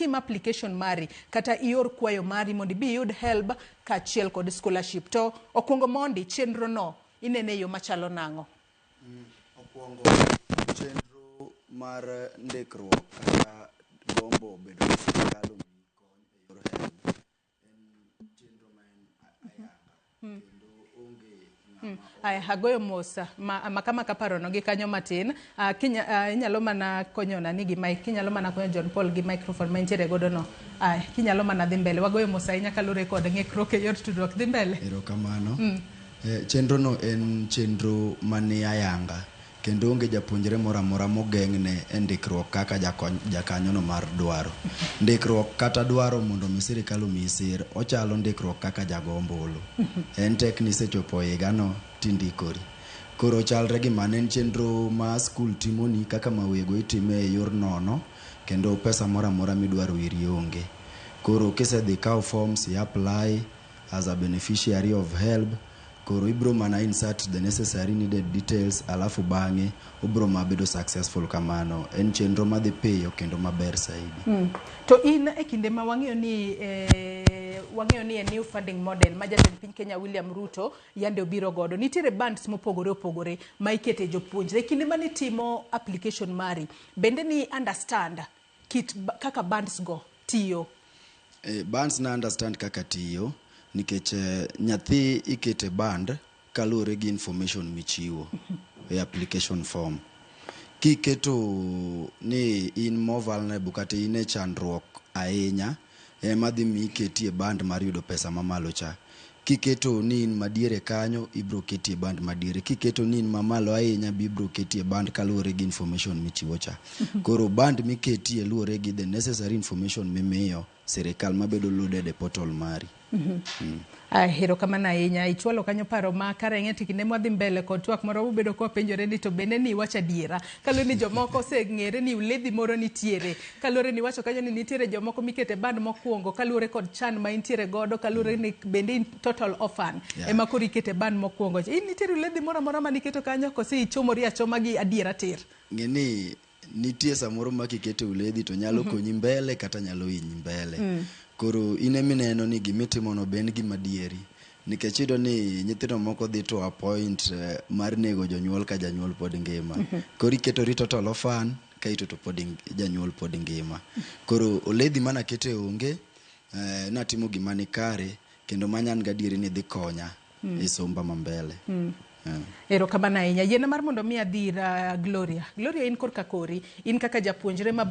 itim application mari kata ior kwayo mari mondo ibi iyud HELB kaachiel kod scholarship. To okwongo mondi chenro no inene e yo machalo nang'o? Okwongo, chenro mar ndikruok kata gombo bedo ni sirikal omiyi kony e yor HELB en chenro ma en ayanga kendo onge ng'ama. Aya, agoyo mos ma, maka maka parono gi kanyo matin. Inyalo mana konyo nani gi mic, inyalo mana konyo John Paul gi microphone ma intiere godo no. Aya, kinyalo mana dhi mbele. Wagoyo mos ahinya kaluwore kod ng'ikruok e yor tudruok. Dhi mbele. Erokamano. Chenro no en chenro mani ayanga kendo onge japuonjre moro amora mogeng'ne e ndikruok kaka jakanyono mar dwaro. Ndikruok kata dwaro mondo mi sirikal omiyi sir ochalo ndikruok kaka jago ombulu. En tek ni isechopo higano tindikori. Koro chalre gi mano, en chenro ma skul timoni kaka mawego itime e yor nono kendo pesa moro amora midwaro iri onge. Koro kisedhi ikawo forms i apply as a beneficiary of HELB, koro ibro mana insert the necessary needed details, alafu bang'e obro ma bedo successful kamano. En chenro madhi piyo kendo maber saidi. To in e kinde ma wang'eyo ni e new funding model ma jatend piny Kenya William Ruto yande obiro godo, nitiere bands mopogore opogore ma ikete jopuonjre. E kinde mane itimo application mari, bende ni understand kit kaka bands go tiyo? Bands na understand kaka tiyo nikech nyathi ikete band kaluwore gi information michiwo e application form. Kiketo ni in more vulnerable kata in e chandruok ahinya, ema dhi mi iketi e band mar yudo pesa mamalo cha. Kiketo ni in madiere kanyo, ibro keti e band madiere. Kiketo ni in mamalo ahinya, be ibro keti e band kaluwore gi information michiwo cha. Koro band miketie luwore gi the necessary information mimiyo sirikal mabedo loaded e portal mari. Ah, erokamano ahinya. Ichwalo kanyo paro ma kareng'e to kinde mwadhi mbele kod twak moro wabedo kwapenjore ni to bende ni iwacho adiera kaluwore ni jomoko oseng'ere ni uledhi moro nitiere, kaluwore ni iwacho kanyo ni nitiere jomoko mikete band mokwongo kaluwore kod chan ma intiere godo, kaluwore ni bende in total orphan ema koro ikete band mokwongo. In nitiere uledhi moro amora maniketo kanyo kose ichomori achoma gi adiera tir? Ng'e ni nitie samoro ma kiketo uledhi to nyalo konyi mbele kata nyalo hinyi mbele. Koro in emineno ni gimitimono be en gima adieri, nikech iyudo ni nyithindo moko dhi to a point mar nego jonyuol ka janyuol pod ngima. Koro iketori total orphan kaito to pod janyuol pod ngima. Koro oledhi manakete onge, natimo gima ni kare kendo manyan gadieri ni dhi konya e somba ma mbele. Erokamano ahinya. Yiena mar mondo mi adhi ir Gloria. Gloria, in korka kori, in kaka japuonjre ma